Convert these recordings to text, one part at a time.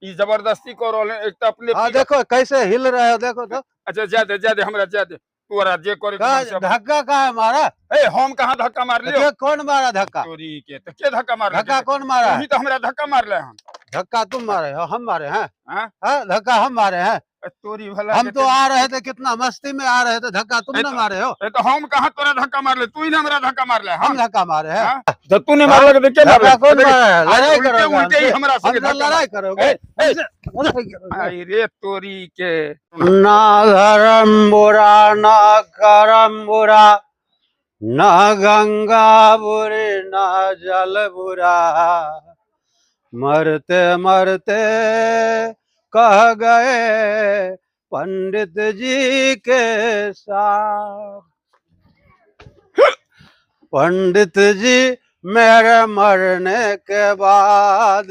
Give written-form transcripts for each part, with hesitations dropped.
ई जबरदस्ती कर रहल है, एक त अपने हाँ देखो कैसे हिल रहे हो, देखो तो। अच्छा जा दे, जा दे, हमरा जा दे। तोरा जे करे के मन से धक्का का है मारा? ए हम कहाँ धक्का मार लियो? के कौन मारा धक्का? तोरी के तो के धक्का मार? धक्का कौन मारा? तू ही तो हमरा धक्का मारले हन। धक्का तुम मारे हो, हम मारे हैं? हाँ? हाँ, धक्का हम मारे हैं। तोरी भला हम तो आ रहे थे, कितना मस्ती में आ रहे थे, धक्का तुम ना मारे हो। तो हम कहाँ तोरा धक्का मारले? तू ही ना हमरा धक्का मारले। हम धक्का मारे हैं? तो तू ने मारले तो के मारले? कौन मारा है? लड़ाई करोगे? उल्टे ही हमरा संगे लड़ाई करोगे? आई रे तोरी के। ना धर्म बुरा ना करम बुरा, ना गंगा बुरी ना जल बुरा, मरते मरते कह गए पंडित जी के साथ। पंडित जी मेरे मरने के बाद,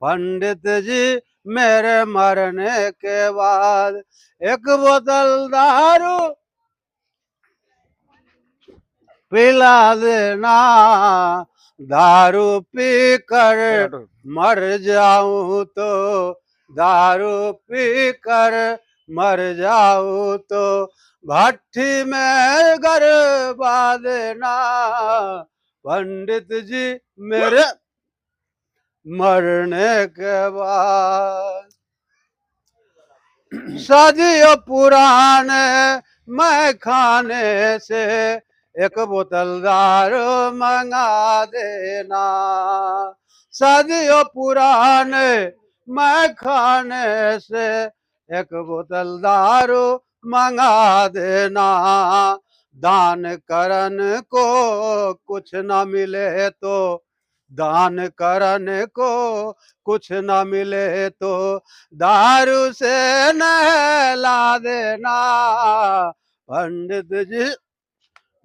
पंडित जी मेरे मरने के बाद, एक बोतल दारू पिला देना, दारू पी कर मर जाऊं तो, दारू पी कर मर जाऊं तो भट्ठी में गरबा देना, पंडित जी मेरे मरने के बाद। सदियों पुराने मैं खाने से एक बोतल दारू मंगा देना, सदियों पुराने मैं खाने से एक बोतल दारू मंगा देना, दान करन को कुछ न मिले तो, दान करन को कुछ न मिले तो दारू से नहला देना, पंडित जी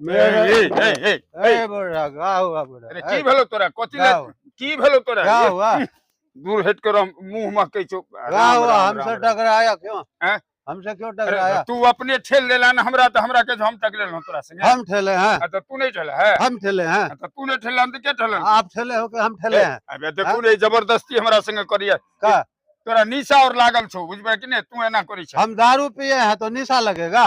मेरे। ए बुढ़ा का हुआ बुढ़ा? अरे की भेलो तोरा? कथी की भेलो तोरा? का हुआ? दूर हट कर मुंह महकै छौ। हमसे टकराया क्यों? हमसे क्यों टकराया? तू अपने ठेल देला ना हमरा, तो हमरा के हम टकरेल तोरा संगे। हम ठेले हैं? तो तू नहीं ठेला है? हम ठेले हैं। तो तू नहीं ठेला तो के ठेला? आप ठेले हो के हम ठेले हैं? अबे देखू रे जबरदस्ती हमरा संगे करिया का। तोरा निशा और लागल छौ, बुझबे कि नहीं? तू एना करै छ। हम दारू पिए हैं तो निशा लगेगा?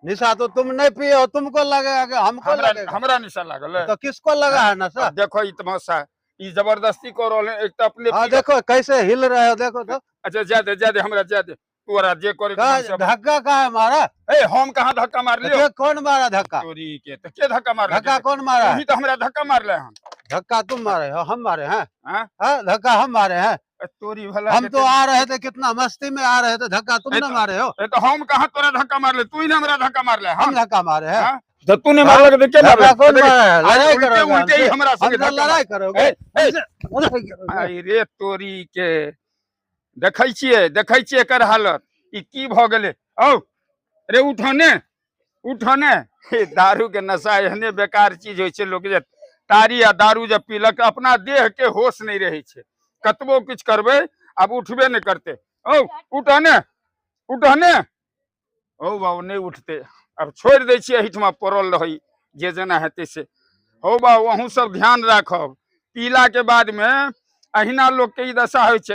निशा तो तुम नहीं पिए हो, तुमको लगेगा कि हमको लगेगा? हमरा निशा लागल है तो किसको लगा है नशा? देखो ई तमाशा, ई जबरदस्ती कर रहल है, एक त अपने। हाँ देखो कैसे हिल रहे हो, देखो तो। अच्छा जा दे, जा दे, हमरा जा दे। तोरा जे करे के मन से। धक्का का है मारा? ए हम कहाँ धक्का मार लियो? के कौन मारा धक्का? तोरी के तो के धक्का मारले? धक्का कौन मारा? तू ही तो हमरा धक्का मारले हन। धक्का तुम मारे हो, हम मारे हैं? हाँ, धक्का हम मारे हैं। तोरी भला हम तो आ रहे थे, कितना मस्ती में आ रहे थे, धक्का तुम ना मारे हो। तो हम कहाँ तोरा धक्का मारले? तू ही ना हमरा धक्का मारले। हम धक्का मारे हैं? तो तू ने मारले तो के मारले? कौन मारा है? लड़ाई करोगे? उल्टे ही हमरा संगे लड़ाई करोगे? आई रे तोरी के। देखै छियै, देखै छियै एकर हालत, ई की भऽ गेलै। औ रे उठने, उठने। दारू के नशा एहने बेकार चीज होइ छै, लोक जे तारी आ दारू जब पीलक अपना देह के होश नहीं रहै छै, कतबो किछु करबै आब उठबे नहि करतै। औ उठने, उठने। औ बाबू नहि उठतै, आब छोड़ि दै छियै, एहिठमा पड़ल रहै, जे जेना हेतै से। हौ बाबू अहूँ सब ध्यान राखब, पीला के बाद में अहिना लोक के ई दशा होइ छै।